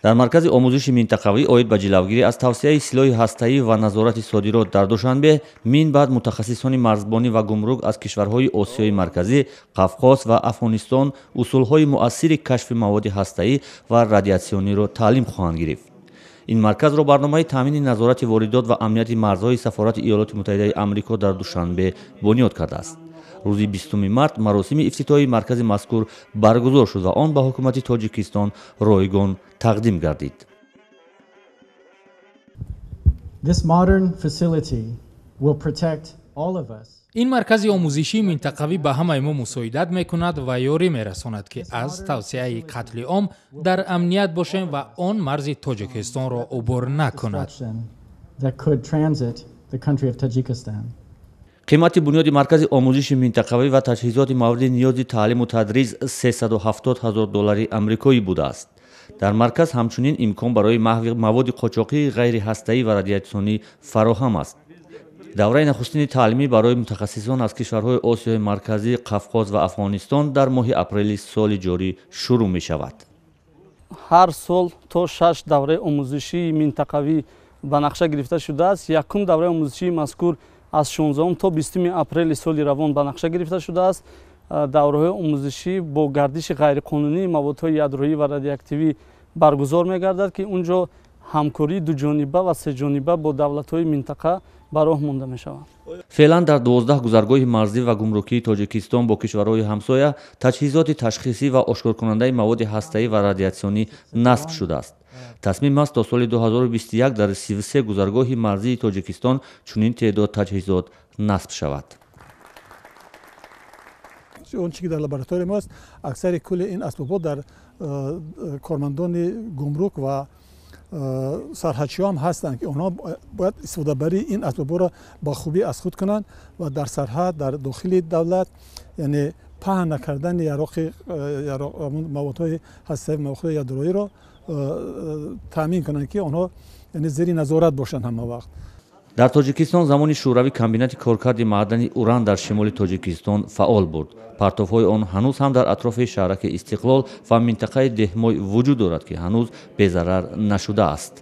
Дар маркази омӯзиши минтақавӣ оид ба ҷилавгирӣ аз тавсеаи силоҳи ҳастаӣ ва назорати содирот дар Душанбе мин баъд мутахассисони марзбонӣ ва гумрук аз кишварҳои Осиёи Марказӣ, Қавқоз ва Афғонистон усулҳои муассири кашфи маводи ҳастаӣ ва радиатсиониро таълим хоҳанд гирифт. Ин марказро барномаи таъмини назорати воридот ва амнияти марзҳои Сафорати Иёлоти Муттаҳидаи Амрико дар Душанбе бунёд кардааст. Рӯзи 20 март маросими ифтитоҳии маркази мазкур баргузор шуд ва он ба ҳукумати Тоҷикистон ройгон тақдим гардид. This modern facility will protect all of us. Ин маркази омӯзишии минтақавӣ ба ҳамаи мо мусоидат мекунад ва ёрӣ мерасонад, ки аз тавсеаи қатли ом дар амният бошем ва он марзи Тоҷикистонро убур накунад. That could transit the country of Tajikistan. Қимати бунёди маркази омӯзиши минтақавӣ ва таҷҳизоти мавриди ниёзи таълиму тадрис 370 ҳазор доллари амрикоӣ будааст. Дар марказ ҳамчунин имкон барои маҳви маводи қочоқии ғайриҳастаӣ ва радиатсионӣ фароҳам аст. Давраи нахустини таълимӣ барои мутахассисон аз кишварҳои Осиёи Марказӣ, Қавқоз ва Афғонистон дар моҳи апрели соли ҷорӣ шурӯъ мешавад. Ҳар сол то 6 давраи омӯзишии минтақавӣ ба нақша гирифта шудааст. Якум давраи омӯзишии мазкур аз 16 то 20 апрели соли равон ба нақша гирифта шудааст. Давраҳои омӯзишӣ бо гардиши ғайриқонунии маводҳои ядроӣ ва радиоактивӣ баргузор мегардад, ки унҷо ҳамкории дуҷониба ва сеҷониба бо давлатҳои минтақа ба роҳ монда мешаванд. Феълан дар 12 гузаргоҳи марзӣ ва гумрукии Тоҷикистон бо кишварҳои ҳамсоя таҷҳизоти ташхисӣ ва ошкоркунандаи маводи ҳастаӣ ва радиатсионӣ насб шудааст. Тасмим аст, то соли 2021 дар 33 гузаргоҳи марзии Тоҷикистон чунин теъдод таҷҳизот насб шавад. Он чи ки дар лаборатория мост, аксари кулли ин асбобҳо дар кормандони гумрук ва сарҳадчиҳо ҳам ҳастанд, ки онҳо бояд истифодабарии ин асбобҳоро ба хубӣ аз худ кунанд ва дар сарҳад, дар дохили давлат, яъне паҳн накардани яроқи маводҳои ҳастаӣ, маводҳои ядроиро таъмин кунанд, ки онҳо яъне зери назорат бошанд ҳама вақт. Дар Тоҷикистон замони Шӯравӣ комбинати коркарди маъдани уран дар шимоли Тоҷикистон фаъол буд. Партовҳои он ҳанӯз ҳам дар атрофи шаҳраки Истиқлол ва минтақаи Деҳмой вуҷуд дорад, ки ҳанӯз безарар нашудааст.